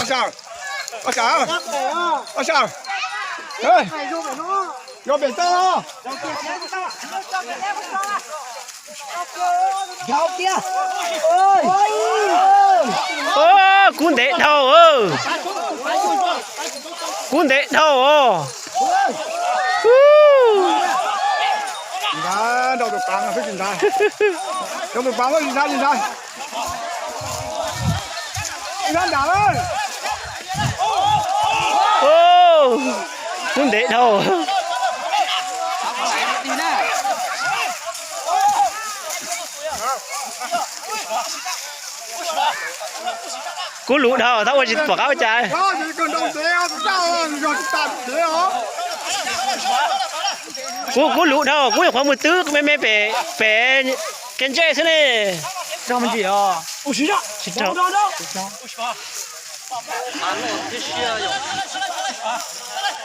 Sawm, sawm, sawm, ê, yuav pem toj. Kub ntev dhau, kub ntev dhau os. Nrau tus pav no xwb tsis ntshai. Nrau tus pav no tsis ntshai, tsis ntshai. Kub ntev dhau. Kub luv dhau, thaub ua tsis pom qab ua cas. Kub, kub luv dhau, kub nyuam qhuav mus twb me me pem, pem kev ntsej xwb ne.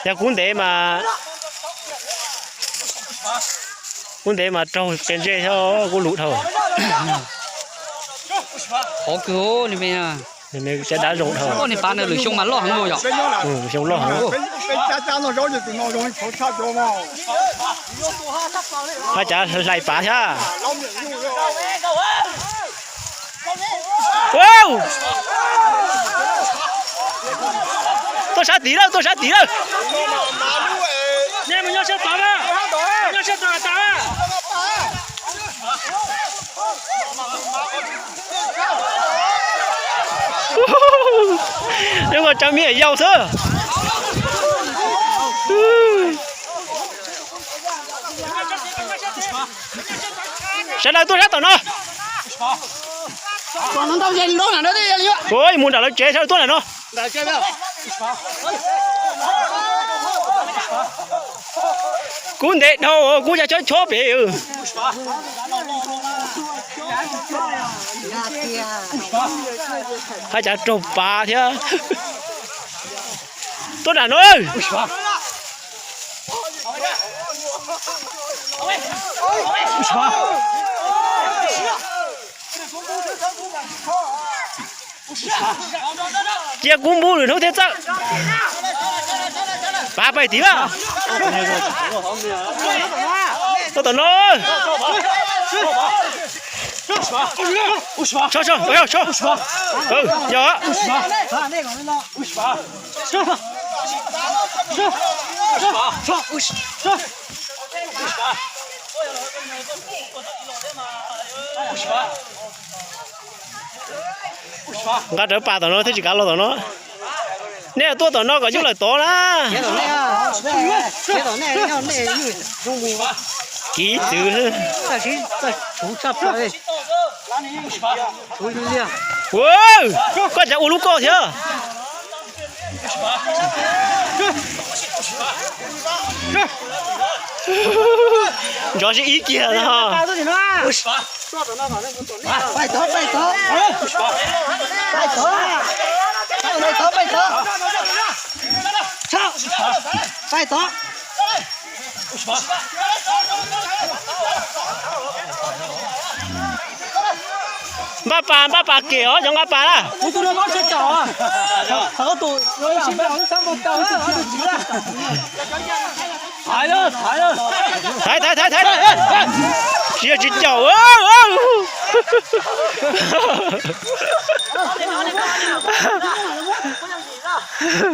Yog kub ntev mas, kub ntev mas raug kev ntsej thiab, kub luv dhau. Qhov kawg li me. Caj dab zoo dhau. Niag pav no lwm xyoo mas loj heev yom. Xyoo loj heev. Haj cav hlais pav thiab. Tuaj sab tid lawm, tuaj sab tid lawm. Nyob ua tsav me nyuam yaus xwb. Sawv daws tuaj sab tom no. Mus nram lawv tsev, sawv daws tuaj nram no. Kub ntev dhau, kub ya chob chob pem. Haj cav raug pav thiab. Tuaj nram no. Cia kub npub lwm hnub thiab txawj. Pav pais tid lawm. Tuaj tom no. Yog. Nqa rawv pas tom no thiaj tsis kav los tom no. Nej tuaj tom no kom coj lawm tod na. Kiv txwv. Koj cas ua lub koj thiab. Ntsov sib ib kiag no. Npaj pas, npaj pas kem os, cov nqa pas na. Thaiv, thaiv, thaiv, thaiv. Tsis yog tsis caum.